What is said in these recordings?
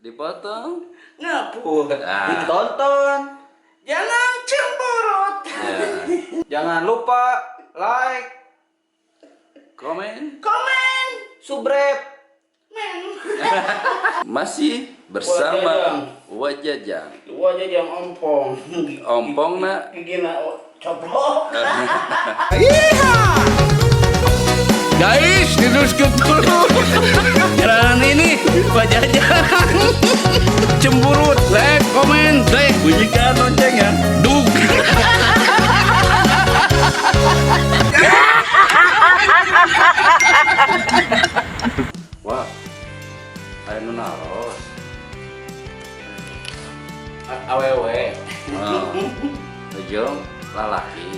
Dipotong. Ngapur. Ah. Ditonton. Jangan cemberut. Ya. Jangan lupa like, Komen. Komen. Subrep. Men. Masih bersama Wajajang. Wajah yang ompong. Ompong nak. Gigi nak coplok. Guys, diteruskan dulu. Jalanan ini Wajajang cemburut, like, komen, like, Bunyikan loncengnya. dug. Wah. Aya nu naros. Awewe. Oh. Ujung lalaki.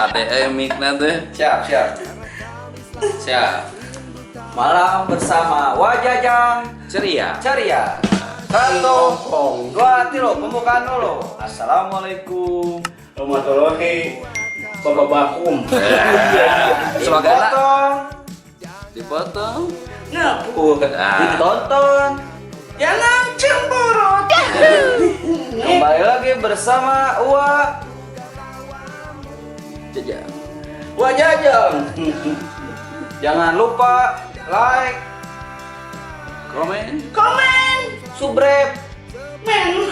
HDE mic-na teh. Siap, siap. Siap. Malam bersama Wajajang Ceria. Ceria. Satu, dua, tiga, pembukaan dulu. Assalamualaikum. Warahmatullahi Bapak Bakum. Sloganna Dipotong, dipotong. Ngapur. Ah. ditonton. Jangan cemberut. Kembali lagi bersama Wa Jajang. Wajajang. Jangan lupa like, Komen. Komen. subrep. Men.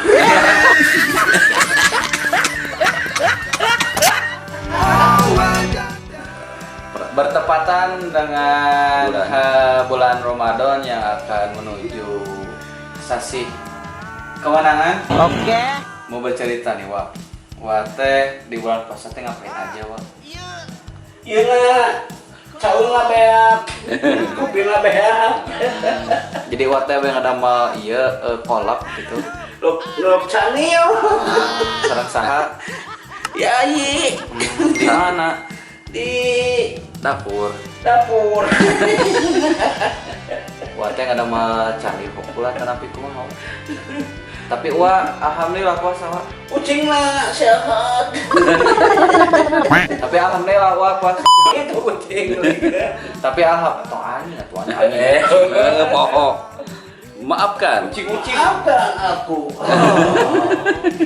Bertepatan dengan Bulan. Bulan Ramadan yang akan menuju sasih kemenangan. Oke. Mau bercerita nih, Wak. Wak teh di bulan puasa teh ngapain aja, Wak? Iya na. Caung lah beak. Kopi lah beak. Jadi Wak teh yang ada mal iya kolak gitu. Lok lok canil. Sareng saha? Ya yi. Di mana? Di Dapur. dapur. Wak teh ada mal cari pokula tanapi kumaha. Wak. Tapi Wak alhamdulillah puasa, Wak. Kucing lah sehat. Tapi alhamdulillah Wak puasa. Itu kucing. Tapi alhamdulillah tong anjing atuh anjing. Pokok. Maafkan. Kucing-kucing. Maafkan aku.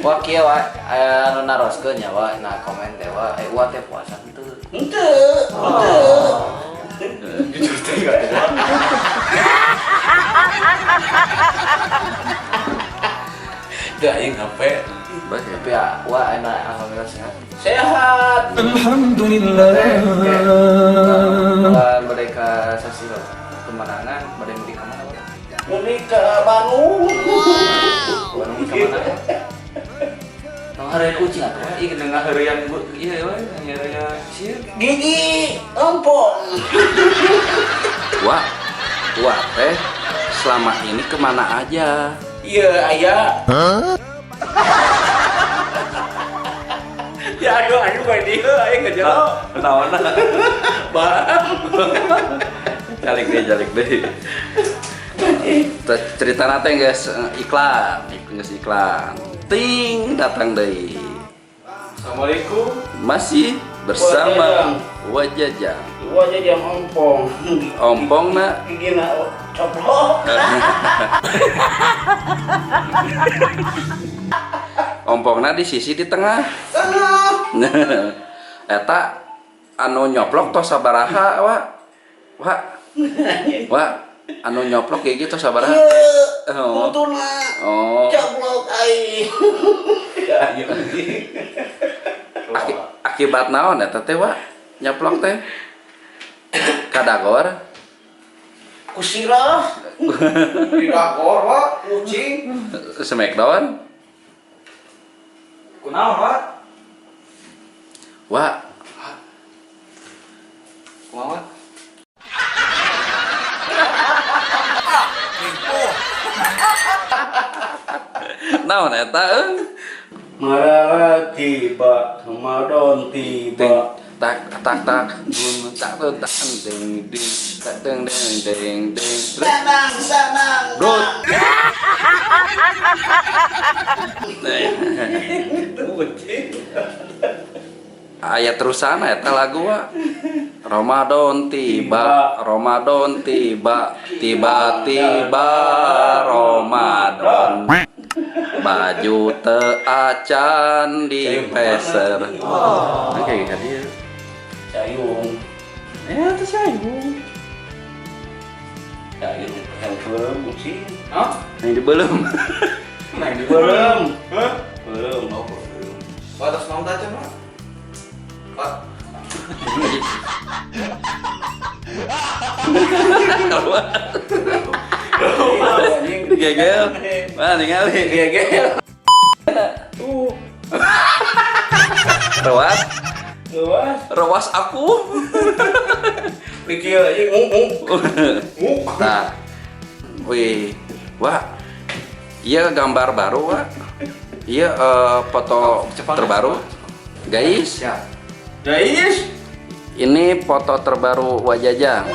Wah kieu wa aya nu naroskeun nya wa na komen teh wa wa teh puasa henteu. Ente, ente. Jujur teh gak Gak aing HP. Tapi ya wa enak alhamdulillah sehat. Sehat. Alhamdulillah. Bulan mereka sasi kemenangan bade mudik ka mana wa? Mudik ke Bandung. Bandung ka mana? Tong heureun kucing atuh wa ieu ngaheureuyan ieu we ngaheureuyan sieun. Gigi ompong. Wah. Wah teh selama ini kemana aja? Iya ayah. Ya aduh aduh kayak dia aing ngejelo. Naonna? Bang. Jalik deh, jalik deh. Cerita nate guys iklan, geus iklan. Ting datang deui. Assalamualaikum. Masih bersama Wajajang. Wajah yang ompong. Ompong nak. Gigi nak coplok. Ompongna di sisi di tengah. Tengah. Eta anu nyoplok tos sabaraha, Wak? Wak. Wak, anu nyoplok kayak gitu sabaraha? Iya. Oh. Untuna. Oh. Coplok aing. Ya ayo. Akibat naon eta teh, Wak? Nyoplok teh? Kadagor. Kusirah. Di dapur wa kucing. Smackdown. Kunaon wa? Wak, Kumaha wa? Naon eta euy? Marah tiba, Ramadan tiba. Tak tak tak bum tak tak tak ding ding tak ding ding ding ding. Tenang, tenang. Brot. Itu kucing. Aya terusan eta lagu, wa. Ramadan tiba, Ramadan tiba, tiba-tiba Ramadan. Baju teu acan dipeser. Nah, kayak gitu dia. Cayung. Ya, itu sayung. Cayung yang belum sih. Hah? Yang di belum. Main di Belum. Hah? Belum. Oh, belum. Pak, atas naon teh, Pak? Pak. Gegel. Mana ningali? Gegel. Tuh. Rewas, Luas. rewas aku. Pikir aja nguk nguk. Nguk. Nah, wih, wah, iya gambar baru, wah. Iya foto Jepang, terbaru, guys. Siap. Guys. Ini foto terbaru Wajajang.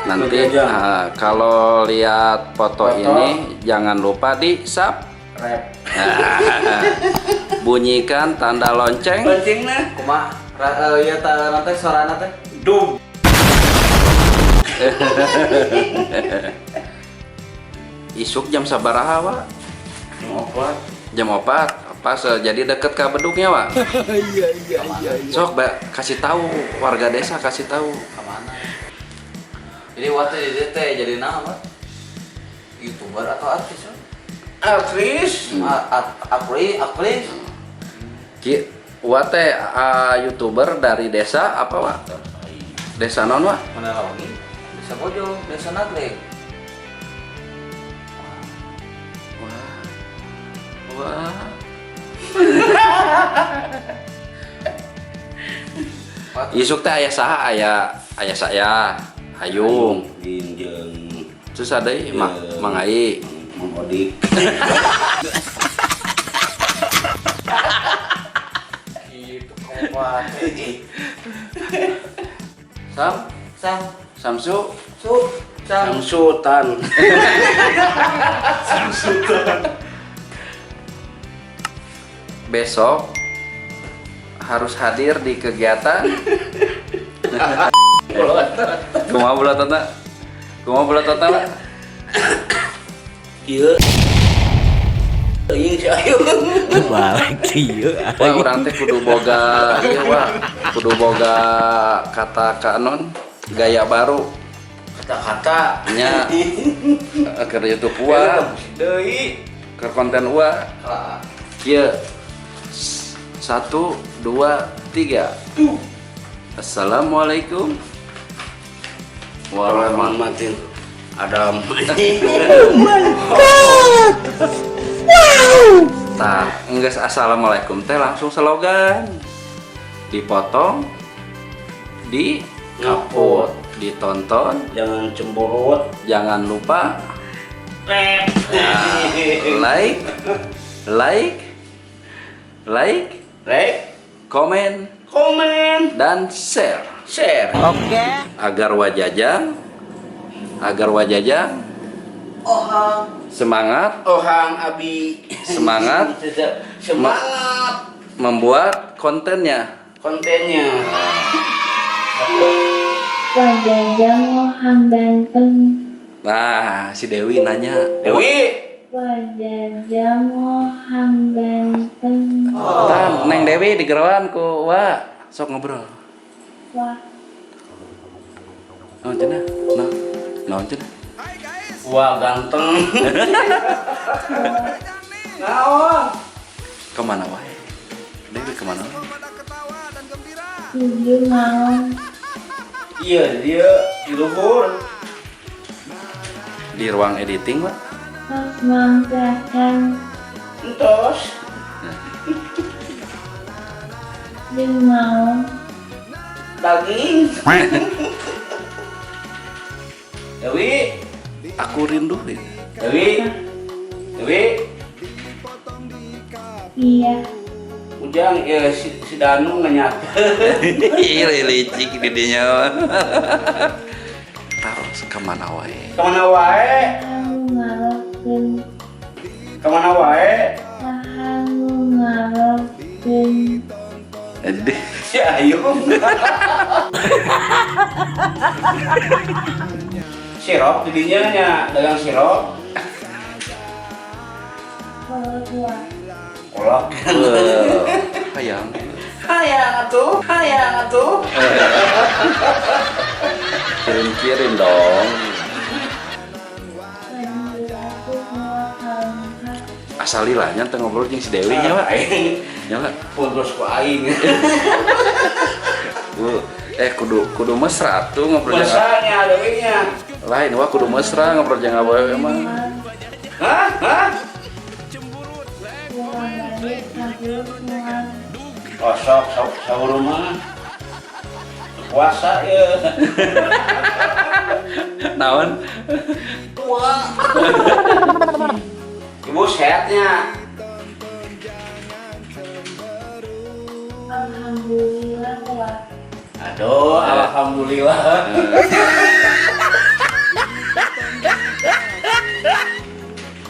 Nanti Wajajang. Kalau lihat foto, Foto. ini jangan lupa di sub, Rap. Bunyikan tanda lonceng. Lonceng nah. Kumaha? Ieu ta nanti sorana teh? Dum. Isuk jam sabaraha, Wak? Jam 4. Jam 4. Pas jadi deket ke beduknya, Wak. Iya. Sok, Mbak, kasih tahu warga desa, kasih tahu. Kemana? Jadi waktu di dieu teh jadi naon, Pak? YouTuber atau artis? Pak? Artis. Aktris, aktris. Ki, Wak teh YouTuber dari desa apa, Wak? Desa non, Wak? Mana lagi? Desa Bojong, Desa Nagreg. Wah. Wah. Pak, Isuk teh aya saha? Aya aya saya, Hayung. Jeung Terus ada Mang Mang Ai. Mang Odik. Gitu kamu teh. Sam, Sam, Samsu, su, sam. Samsutan. Besok harus hadir di kegiatan. Kumaha bola tata? Kumaha bola tata? Ieu. Euy si Ayu. Balik ieu. Wah, urang teh kudu boga ieu, wah, kudu boga kata kanon gaya baru Kata-kata. nya keur YouTube wa, Deui. keur konten wa. Kalah. Kieu. Satu, dua, tiga. Assalamualaikum warahmatullahi. Warahmatullahi Adam. Tah, enggeus assalamualaikum teh langsung slogan. Dipotong, di Ngaput. Ditonton, Jangan cemberut. Jangan lupa nah, like, like, like, Like, komen, komen, dan share share. Agar Wajajang Ohang. Semangat Ohang Abi. Semangat. Semangat membuat kontennya. Kontennya. Wajajang ohang ganteng. Nah, si Dewi nanya. Dewi, Wajajang ohang ganteng. Tan, Neng Dewi digeroan ku Wa. Sok ngobrol. Wah, Naon cenah? Nah, naon cenah? Wah ganteng. Naon? Kemana wae? Dewi kemana wae? 7 malam. Iya, dia di luhur. Di ruang editing, Pak. Tos mangsakan. Entos. Jeung malam. Daging. Dewi, Aku rindu ya. Dewi, Dewi, Iya. Ujang ya si Danu ngenyak. Ih, licik di dinya. Taruh kemana wae? Kemana wae? Saha nu ngarokeun. Kemana wae? Saha nu ngarokeun. Jadi Si Ayu. Sirup jadinya nya, dagang sirup. Kolot wa. Kolot. Hayang. Hayang atuh, hayang atuh. Kirim-kirim dong. Lanjut aku mau kalengkap. Asal lila nya teu ngobrol jeung si Dewi nya, Pak. Nya, Pak. Pun terus ku aing. Bu, kudu kudu mesra tuh ngobrol jeung Mesranya Dewinya. Lain wah kudu mesra ngobrol jeung awewe mah. Hah? Hah? Pulang balik sahur mual. Oh, sok sok sahur mah. Puasa ya. Naon? Tua. Ibu sehatnya. Alhamdulillah wa. Aduh, alhamdulillah.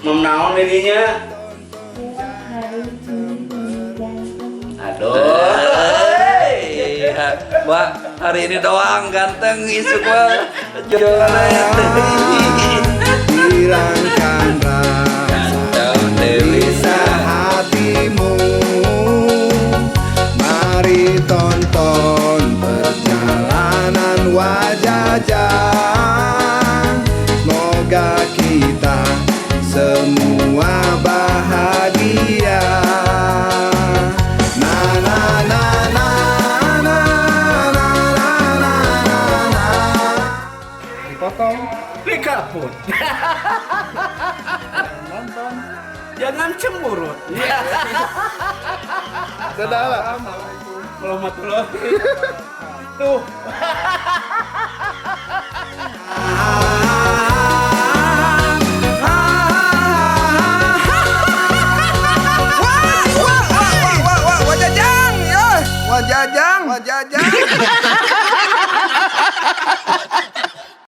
Mem naon dirinya? Pulang hari ini ini ganteng. Aduh. Hei, Wah, hari ini doang ganteng isuk mah. Jualan. Hilangkan rasa Ganteng Dewi. gelisah hatimu. Mari tonton perjalanan wajah. Semoga kita semua bahagia. Na na na na na na na na na. Dipotong. Dikaput. Nonton. Jangan cemberut. Dadah lah. Warahmatullahi. Tuh. Wah, wah, wah, wah, wah, wajajang, ya, wajajang, wajajang.